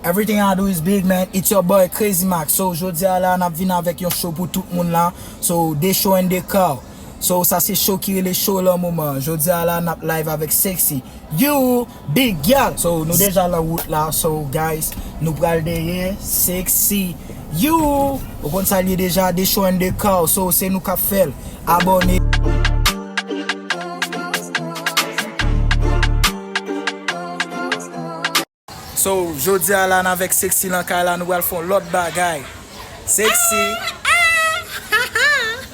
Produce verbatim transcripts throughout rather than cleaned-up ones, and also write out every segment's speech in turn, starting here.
Everything I do is big, man. It's your boy Crazy Mac. So, jodi a la, n ap vin avèk yon show pou tout moun la. So, the show and the car. So, sa se show ki rele show lan moman. Jodi a la, n ap live avèk Sexy. You, big gal. So, nou deja lan wout la. So, guys, nou pral dèyè Sexy. You, ou konn sa l ye deja, the show and the car. So, se nou k ap fè l. Abòne. So, jodi a la, n avèk Sexy lan kay la, nou pral fè yon lòt bagay. Sexy.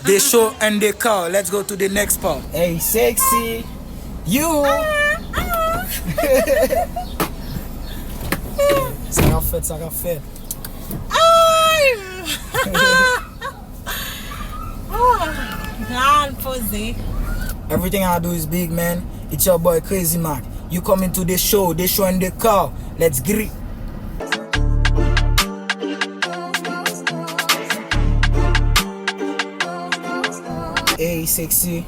The show and the car. Let's go to the next part. Hey, Sexy. You. Sa k ap fèt, sa k ap fèt. Gran poze. Everything I do is big, man. It's your boy Crazy Mac. You coming to the show, the show and the car. Let's get it. Hey, Sexy.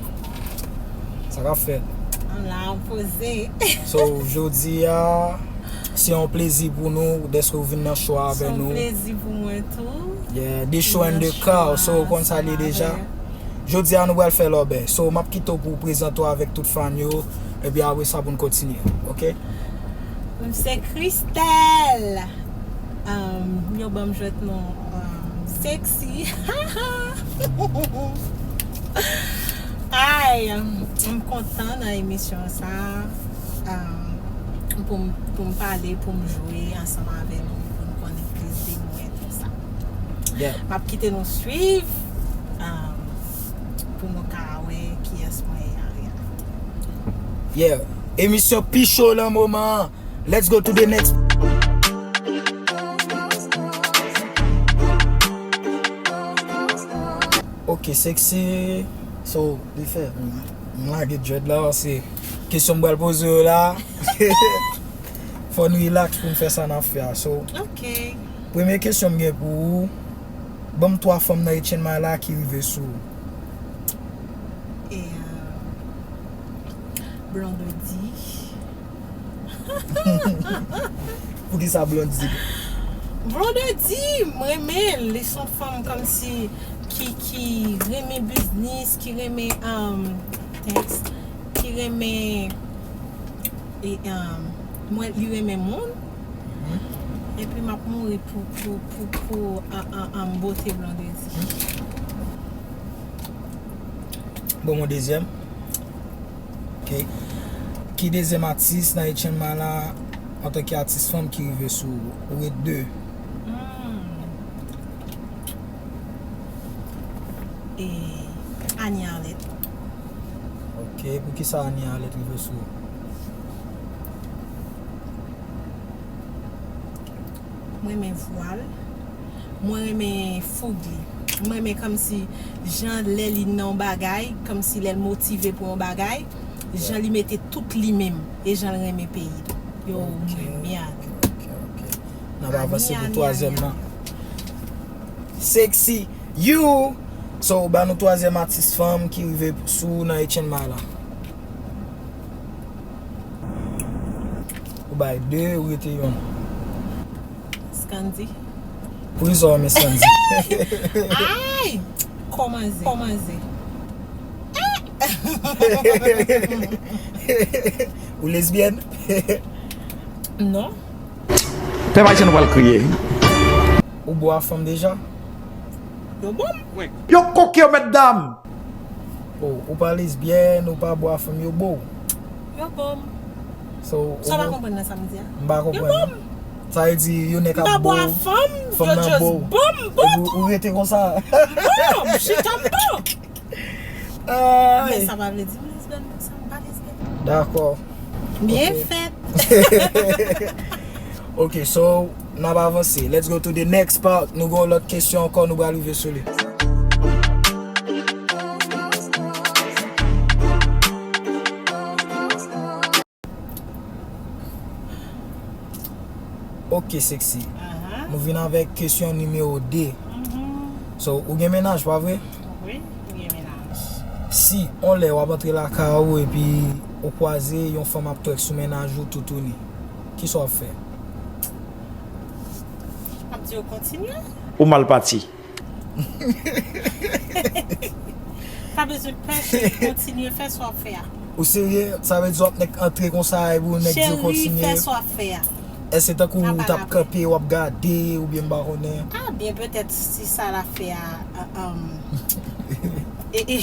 Sa k ap fèt? M la, m poze. So, jodi a, se yon plezi pou nou dèske w vin nan show avè nou. Se yon plezi pou mwen tou. Yeah, the show and the car. So, ou konn sa l ye deja. Jodi a, nou pral fè lòbèy. So, m ap kite w pou w prezante w avèk tout fan yo. Epi apre sa, pou n kontinye. Oke? M se Christelle. Um, yo ban m jwèt non, um, Sexy. Ay, um, m kontan nan emisyon sa, um, pou m, pou m pale, pou m jwe ansanm avè nou, pou n konnen plis de mwen, tout sa. Yeah. M ap kite nou swiv, um, pou nou ka wè kiyès mwen ye a. Yeah. Emisyon pi cho lan moman an. Let's go to the next. Ok, Sexy. So, li fè, m lage dread la, se kesyon m pral poze w la. Fò n relax pou n fè sa n ap fè a. So, ok, premye kesyon m gen pou ou, ban m twa fanm nan Eight Chain Mile la ki rive sou ou. E, euh, Blondedy. Poukisa Blondedy? Blondedy, m renmen l. Li se yon fanm kòmsi ki, ki renmen biznis, ki renmen, um, thanks, ki renmen, e, um, mwen, li renmen moun. Mhm. Epi m ap mouri pou, pou, pou, pou, an, an, an, bote Blondedy. Bon, mon dezyèm. Ok. Ki dezyèm atis nan Eight Chain Mile la, antanke atis fanm ki rive sou ou? Ou ret de. Hmm. E Annie Arlette. Ok, poukisa Annie Arlette rive sou ou? Mwen renmen vwa l. Mwen renmen foug li. Mwen renmen kòmsi jan lè li nan yon bagay, kòmsi lè l motive pou yon bagay, jan li mete tout li menm, e jan l renmen peyi l. Yo, mwen renmen Annie. Ok, ok, ok. N ap avanse pou twazyèm nan. Sexy, you. So, ban nou twazyèm atis fanm ki rive sou ou nan Eight Chain Mile la. Ou bay de, ou rete youn. Scandy. Poukisa w renmen Scandy? Ay! Kòmanse. Kòmanse. Ou lesbyèn? Non. Pèp ayisyen nou pral kriye. Ou bo a fanm deja? Yo bo m. Yo koke yo, mètdam! Oh, ou pa lesbyèn, ou pa bo a fanm, yo bo w. Yo bo m. So, sa w pa konprann nan sa m di a? M pa konprann non. Yo bo m. Sa vle di, yon nèg ap bo w, fanm nan bo w. Epi ou rete konsa. M pa bo a fanm, yo just bo m, bo tou. M bo, m chita m bo. Ay. Men sa pa vle di m lesbyèn konsa, m pa lesbyèn. Dakò. Byen fèt. Ok, so, n ap avanse. Let's go to the next part. Nou gen yon lòt kesyon ankò, nou pral rive sou li. Ok, Sexy. Aha. Nou vin avèk kesyon nimewo de. Mhm. So, ou gen mennaj, pa vre? Wi, m gen mennaj. Si, on lè w ap antre lakay ou epi ou kwaze yon fanm ap twèk sou mennaj ou toutouni, kisa w ap fè? Di yo kontinye. Ou mal pati. Pa bezwen pè, cheri, kontinye fè sa w ap fè a. Ou serye? Sa vle di w ap nèk antre konsa epi w nèk di w kontinye? Cheri, fè sa w ap fè a. Èske tankou ou t ap kanpe, w ap gade, oubyen m pa konnen? Ah, byen petèt si sa l ap fè a, ah, um, e, e,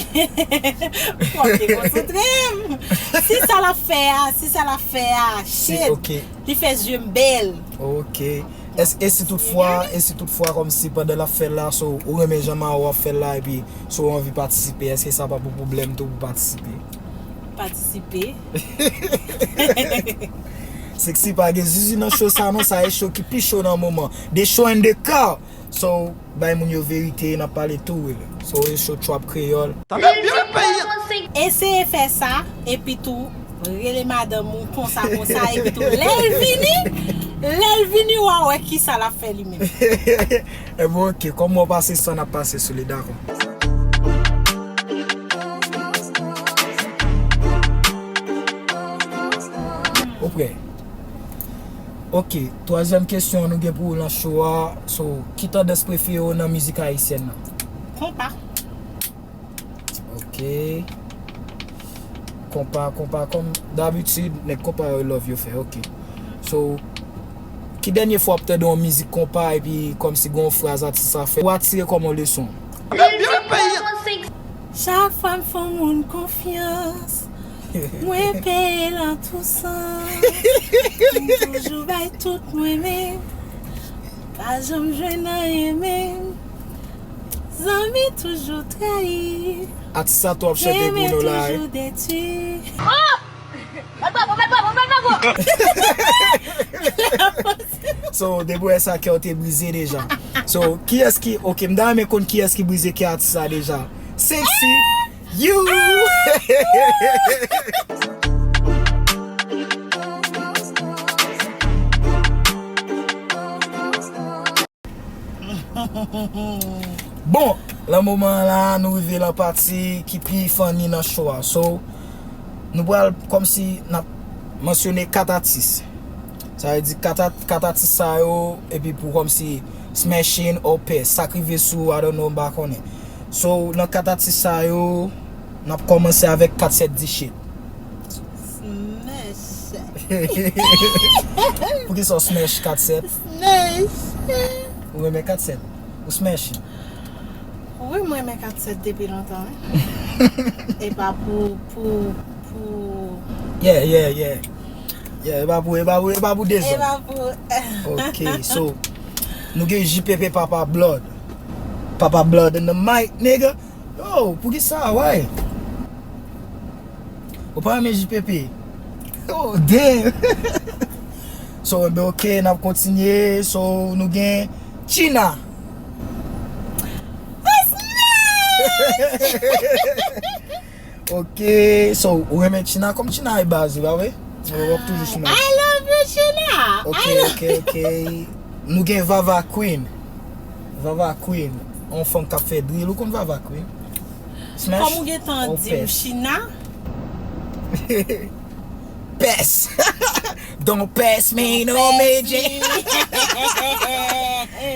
w ap dekonsantre m. Si sa l ap fè a, si sa l ap fè a, shit, li fè zye m bèl. Ok. Èske, e si toutfwa, e si toutfwa kòmsi pandan l ap fè l la, so, ou renmen jan Mao ap fè l la, epi so, ou anvi patisipe, èske sa pa pou pwoblèm tou pou patisipe? Patisipe. Sexy pa gen zuzu nan show sa non, sa e show ki pi cho nan moman. The show in the car. So, bay moun yo verite, n ap pale tou real. So, e show Trap Kreyòl. Tande byen peyi a. Eseye fè sa, epi tou, rele madanm ou konsa, konsa, epi tou, lè l vini, lè l vini, w a wè kisa l ap fè li menm. Ebyen, ok, kòman w pase san n ap pase sou li, dakò. Ou prè? Ok, twazyèm kesyon nou gen pou ou nan show a, so, ki tandans prefere w nan mizik ayisyèn nan? Konpa. Ok. Konpa, konpa, kòm dabitid, nèg konpa yo love yo fè, ok. So, ki dènye fwa w ap tande yon mizik konpa epi kòmsi gen yon fraz atis sa fè, ou atire kòm yon leson? Chak fwa m fè yon moun konfyans, mwen peye l an tou san. M toujou bay tout mwen menm, pa janm jwenn anyen menm. Zanmi toujou trayi. Atis sa tou ap chante pou nou la, wi. Renmen toujou detwi. Oh! Mèt bravo, mèt bravo, mèt bravo! So, depi w wè sa, kè w te brize deja. So, kiyès ki, ok, m ta renmen konn kiyès ki brize kè atis sa deja. Sexy, you! Bon, lan moman an la, nou rive lan pati ki pi funny nan show a. So, nou pral kòmsi n ap mansyone kat atis. Sa vle di kat at-, kat atis sa yo, epi pou kòmsi Smashing or Pes, sa k rive sou, I don't know, m pa konnen. So, nan kat atis sa yo, n ap kòmanse avèk kat sèt di shit. Smash. Poukisa w smash kat sèt? Smash. Ou renmen kat sèt? Ou smash? Wi, mwen renmen kat sèt depi lontan, wi. E pa pou, pou, pou Yeah, yeah, yeah. Yeah, e pa pou, e pa pou, e pa pou dezòd. E pa pou Ok, so, nou gen J P P Papa Blood. Papa Blood in the mic, nigga. Yo, poukisa, why? Ou pa renmen J P P? Oh, damn. So, enben, ok, n ap kontinye. So, nou gen China. Ok, so, ou renmen China? Kòm China e baz ou, pa vre? Ou ap toujou China. I love you, China. Ok, ok, ok. Nou gen Vava Queen. Vava Queen. On fanm k ap fè drill. Ou konn Vava Queen? Smash. Kòm ou gentan di m China. Pes. Don't pass me no midget.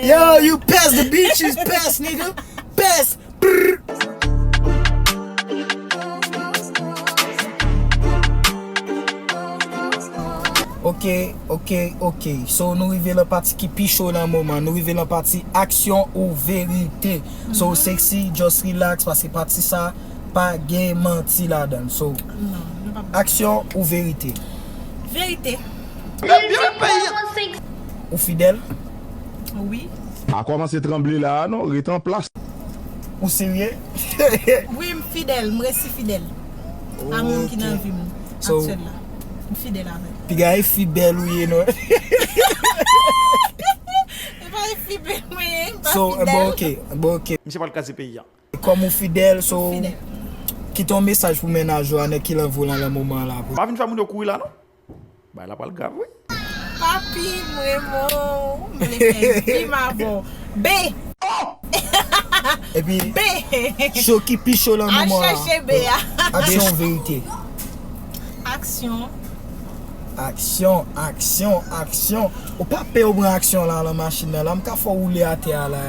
Yo, you pass the bitches, pass, nigga. Pass. Prr. Ok, ok, ok. So, nou rive lan pati ki pi cho nan moman. Nou rive lan pati aksyon ou verite. So, Sexy, just relax, paske pati sa pa gen manti ladan l. So, aksyon ou verite? Verite. Ou fidèl? Wi. Pa kòmanse tranble la a non, ret an plas. Ou serye? Wi, m fidèl, m resi fidèl a moun ki nan vi m aktyèl la. M fidèl avè l. Piga e fi bèl ou ye non. E pa e fi bèl mwen ye, m pa fidèl. So, bon, ok, bon, ok. Misye pral kraze peyi a. Kòm ou fidèl, so, kite yon mesaj pou mennaj ou a, nèg ki lan volan lan moman an la. Pa vin fè moun yo kouri la non. Bagay la pral grav, wi. Papi, m renmen w. M vle fè dim avè w. B. Epi, B. Cho ki pi cho lan moman an. Al chèche B a. Aksyon ou verite? Aksyon. Aksyon, aksyon, aksyon. Ou pa pè ou pran aksyon la nan machin nan la. M ka fè w woule atè a la.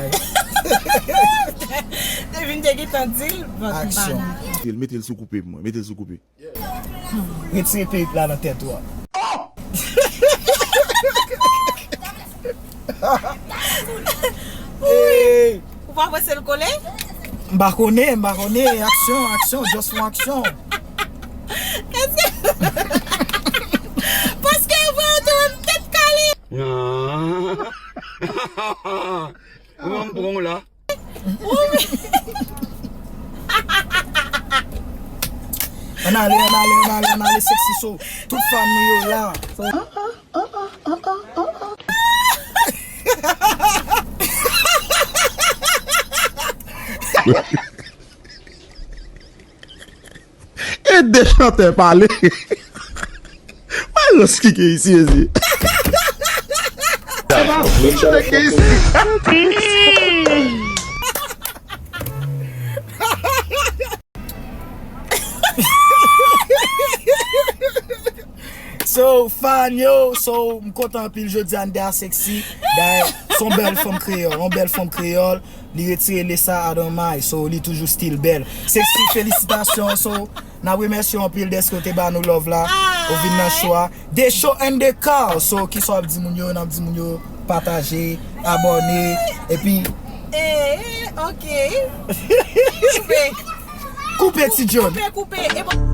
Depi m te gentan di l, vant m pa Aksyon. Mete l, mete l sou koupe pou mwen. Mete l sou koupe. Retire perik la nan tèt ou a. Hey! Ou pa panse l kole? M pa konnen, m pa konnen. Aksyon, aksyon, just fè yon aksyon. Èske paske ou wè ou te wè m tèt kale? Ou wè m pran w la. Ann ale, ann ale, ann ale, ann ale, Sexy Show. Tout fan nou yo la. E de chantè pale. Mwen rans ki gen isi, ezi. Chantè ki gen isi. So, fan yo, so, m kontan anpil jodi a, Andrea Sexy. Dayè, se yon bèl fanm kreyòl, yon bèl fanm kreyòl. Li retire lesa adan may, so, li toujou still bèl. Sexy, felisitasyon, so, n ap remèsye w anpil dèske w te ba nou love la, ou vin nan show a. The show and the car, so, kisa w ap di moun yo, n ap di moun yo, pataje, abòne, epi Eh, eh, ok. Koupe. Koupe, Ti John. Koupe, koupe. E bon.